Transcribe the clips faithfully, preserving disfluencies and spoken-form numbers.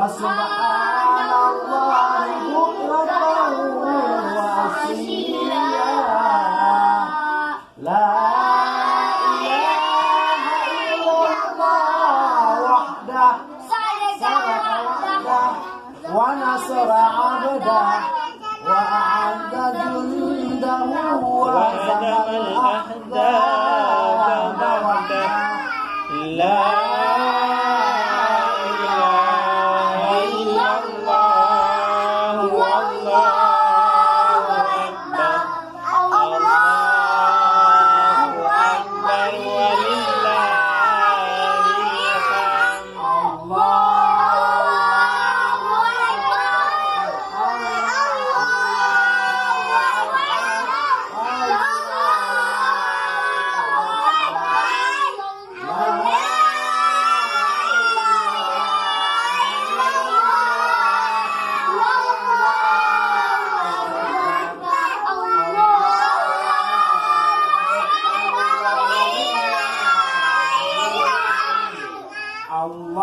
Subhanallahi bukratan wa asyiya. La ilaha illallah wahdah. Sadaqa wa'dah. Wa nasara abdah. Wa a'adda jundahu wa hazamal ahzaba wahdah. La ilaha illallah, wallahu akbar, Allahu akbar, walillahil hamd. Allahu akbar. Allahu Akbar.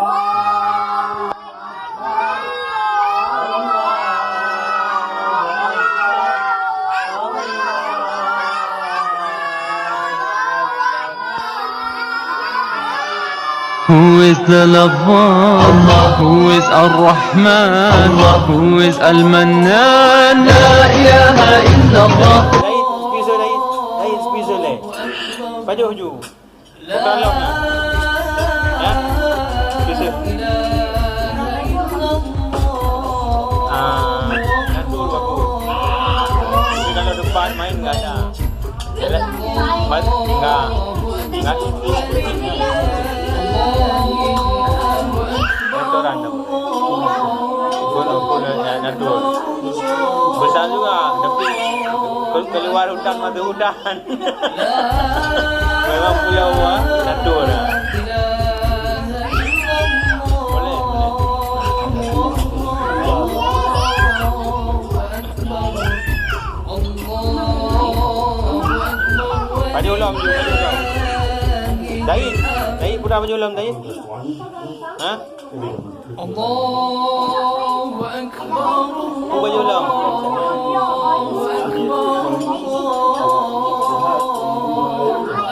Who is the Love One? Who is Ar-Rahman? Who is Al-Mannan? La ilaha illallah. Lain speaker, lain, lain speaker, lain. Pajoh ju. Bukan lom lah. Ya? Bisa. Ah, ngatur bagus. Tapi kalau depan main enggak ada. Jelas. Pas enggak. Enggak. Motoran tu. Pun, pun, ya, ngatur. Besar juga, tapi ke-, keluar hutan masuk hutan. Memang pulau, ah, satu dah. Boleh, boleh. Pajoh lom, pajoh lom. Zaid, Zaid, pernah pajoh lom, Zaid? Ha? Allahu Akbar. Buka je ulang. Allahu Akbar. Allahu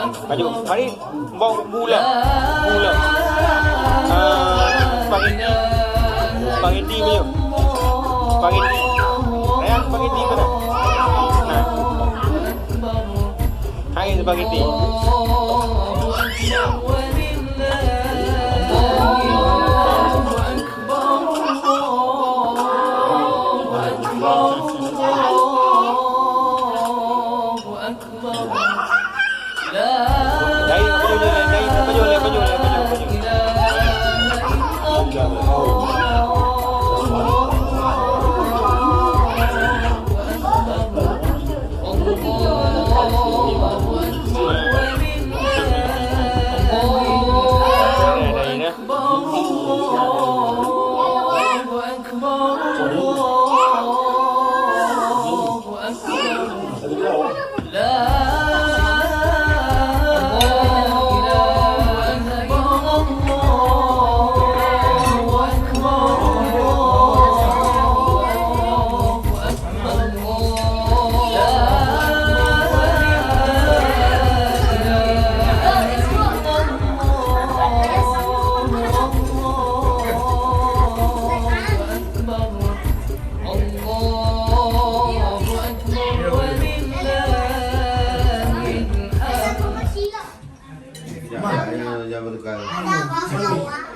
Akbar. Maju. Farid, bau bulang. Bulang. Ah, spaghetti. Spaghetti maju. Spaghetti. Rayyan, spaghetti mana? Nah. Hai, spaghetti. Lain, maju, lain, lain, maju, lain, maju, lain, maju, maju.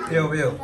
Yo, yo.